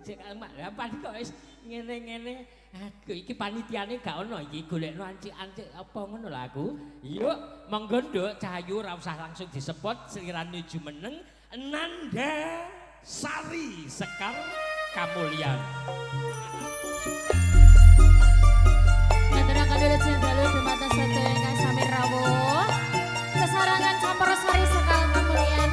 Jek mak lah kok wis ngene-ngene. Aduh iki panitiane gak ono iki golekno ancik-ancik apa ngono lho aku. Yuk monggo Nduk Cahayu ora usah langsung disepot slirane jumeneng Nanda Sari Sekar Kamulyan. Ngaturaken wilujeng dalu dumateng sedaya ingkang sami rawuh. Sesarangan Campur Sari Sekar Kamulyan.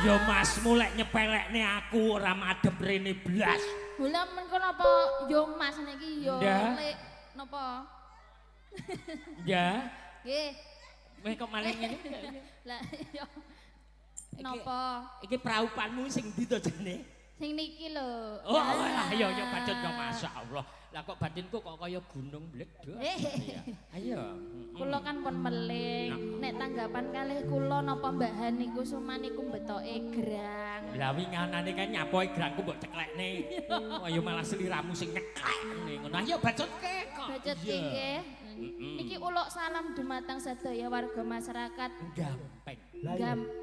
Ya masmu lek nyepelekne aku ora madhep rene blas. Lha mengko napa yo mas niki yo lek napa? Ya. Nggih. Weh kok malah ngene. Lah yo. Napa? Iki praupanmu sing ndi to jane? Sing niki lho. Oh, lah yo yo bacot yo masyaallah. Lah kok batinku kok kaya gunung bledok. Iya. Ayo. Kula kan pun meling. Nek tanggapan kalih kula napa Mbak Han niku sumaniku betoke gerang. Lah winganane kan nyapoe gerangku mbok ceklekne. Oh ya malah sliramu sing nyeklekne ngono. Ayo bacotke kok. Bacotke nggih. Niki uluk salam dumateng sedaya warga masyarakat Gampeng.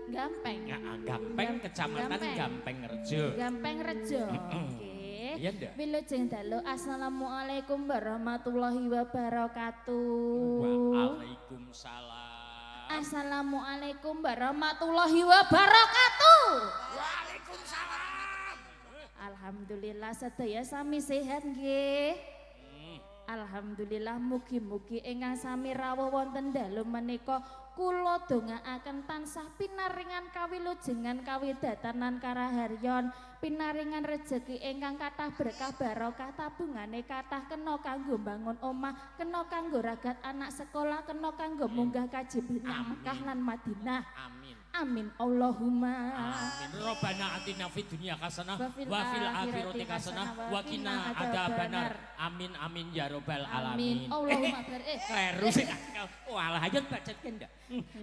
Gampeng. Heeh, Gampeng Kecamatan Gampeng Rejo. Gampeng Rejo. Nggih. Iya ndak? Wilujeng dalu. Assalamualaikum warahmatullahi wabarakatuh. Waalaikumsalam. Assalamualaikum warahmatullahi wabarakatuh. Waalaikumsalam. Alhamdulillah sedaya sami sehat nggih. Alhamdulillah mugi-mugi ingkang sami rawuh wonten dalu menika kula dongaaken tansah pinaringan kawilujengan kawidatanan karaharyon, pinaringan rejeki ingkang kathah berkah barokah, tabungane kathah kena kanggo mbangun omah, kena kanggo ragat anak sekolah, kena kanggo munggah kaji Mekah lan Madinah. Amin. Amin Allahumma. Amin. Robbana atina fid dunya hasanah wa fil akhirati hasanah wa qina adzabannar. Amin amin ya robbal alamin. Amin Allahumma barik. Kleru sih. Walah ayo bacotke ndak.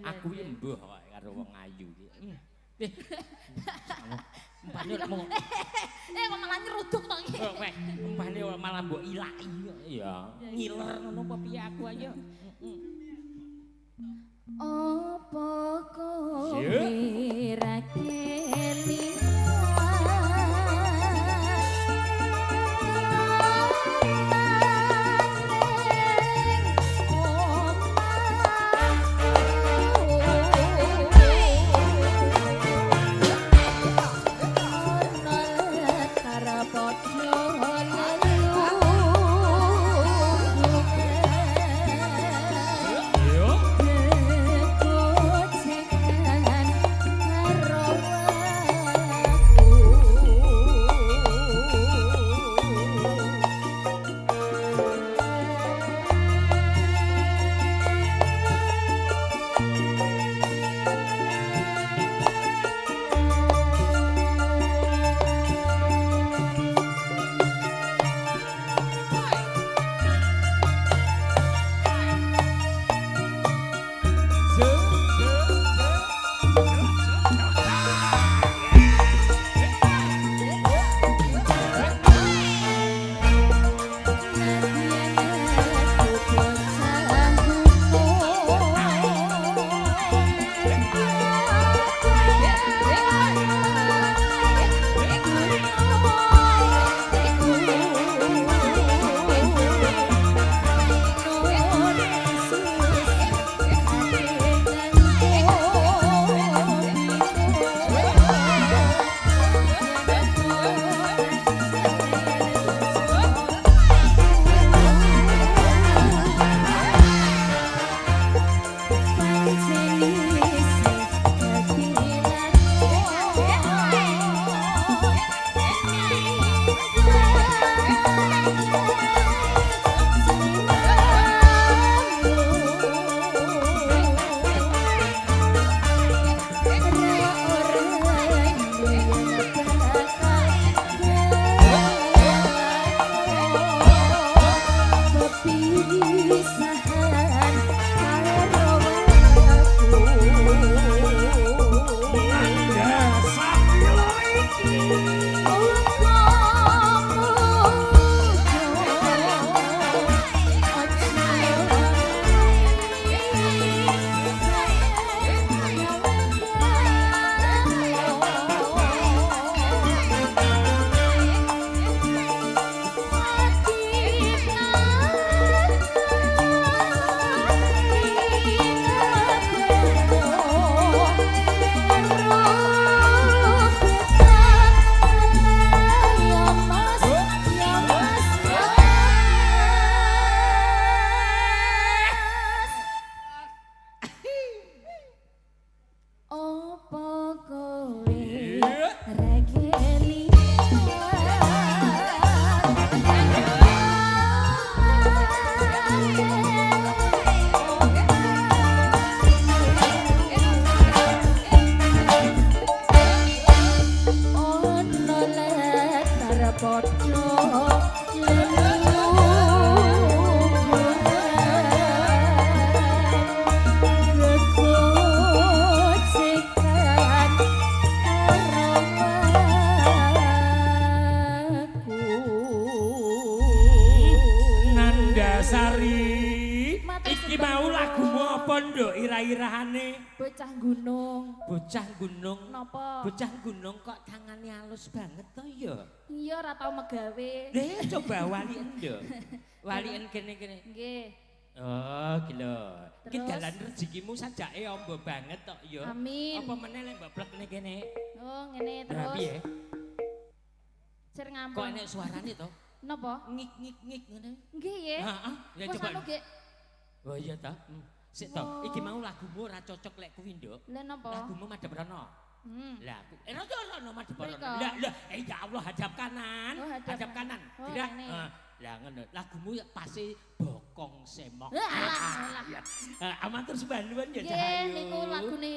Aku iki mbuh wae karo wong ayu iki. Empane mau kok malah nyeruduk to iki. Kowe empane malah mbok ilaki. Ya, ngiler ngono apa piye aku ayo. Apa kowe ra kelingan Yo. Kekocekan Padha lelungguhan gegojekan karo aku. Nandasari. Matur Iki sembah mau nuwun. Lagumu apa, Nduk, ira-irahane? Bocah gunung. Bocah gunung. Napa? Bocah gunung kok tangane halus banget to ya? Iya, ora tau megawe. Deh, coba waliken, Nduk. Waliken kene-kene. Nggih. Oh, gila. Iki Terus? dalan rezekimu sajake amba banget tok ya. Amin. Apa meneh lek mbok plekne kene? Oh, ngene Lah terus. piye? Cer Kok ngampun. enek suarane to? Napa? Ngik ngik ngik ngene. Nggih ya. Heeh. Ya Wes coba. anu nggih. Oh iya ta. Sik to, Oh. iki mau lagumu ora cocok lek kuwi, Nduk. Lah napa? Lagumu madhep rono. Lah aku eh rono rono madhep rono. Mriko. Lah lah eh ya Allah, hadap kanan. Oh, hadap kanan. Oh, Gerak. ngene. Ah, lah ngono. Lagumu ya pasti bokong semok. Eh, alah, alah. Iya. Ah, matur sembah nuwun ya, Nggih, Cahayu. niku lagune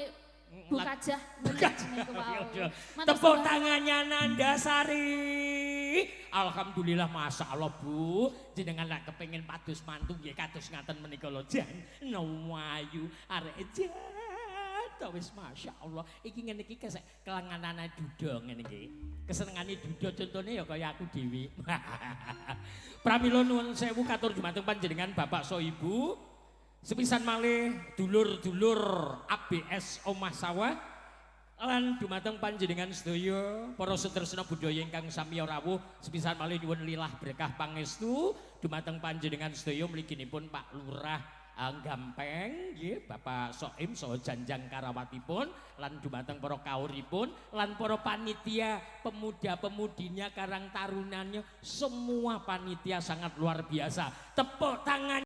Bu Kajah. Kajah. Niku wau. Iya. Matur Tepuk sembah. tangannya Nandasari. Alhamdulillah, Masya Allah, Bu. Jenengan lak kepengin pados mantu nggih kados ngaten menika lho, jan ayu arek jan to wis Masya Allah. Iki ngene iki kelenganane duda ngene iki. Kesenengane duda contone ya kaya aku dhewe. Pramila nuwun sewu katur dumateng panjenengan Bapak so Ibu. Sepisan malih dulur-dulur ABS Omah Sawah lan dumateng panjenengan sedaya para sutresna budaya ingkang sami rawuh, sepisan malih nyuwun lilah berkah pangestu dumateng panjenengan sedaya mliginipun Pak Lurah Gampeng nggih, Bapak Soim saha janjang karawatipun, lan dumateng para kauripun lan para panitia pemuda-pemudinya, karang tarunanya, semua panitia sangat luar biasa. Tepuk tangan.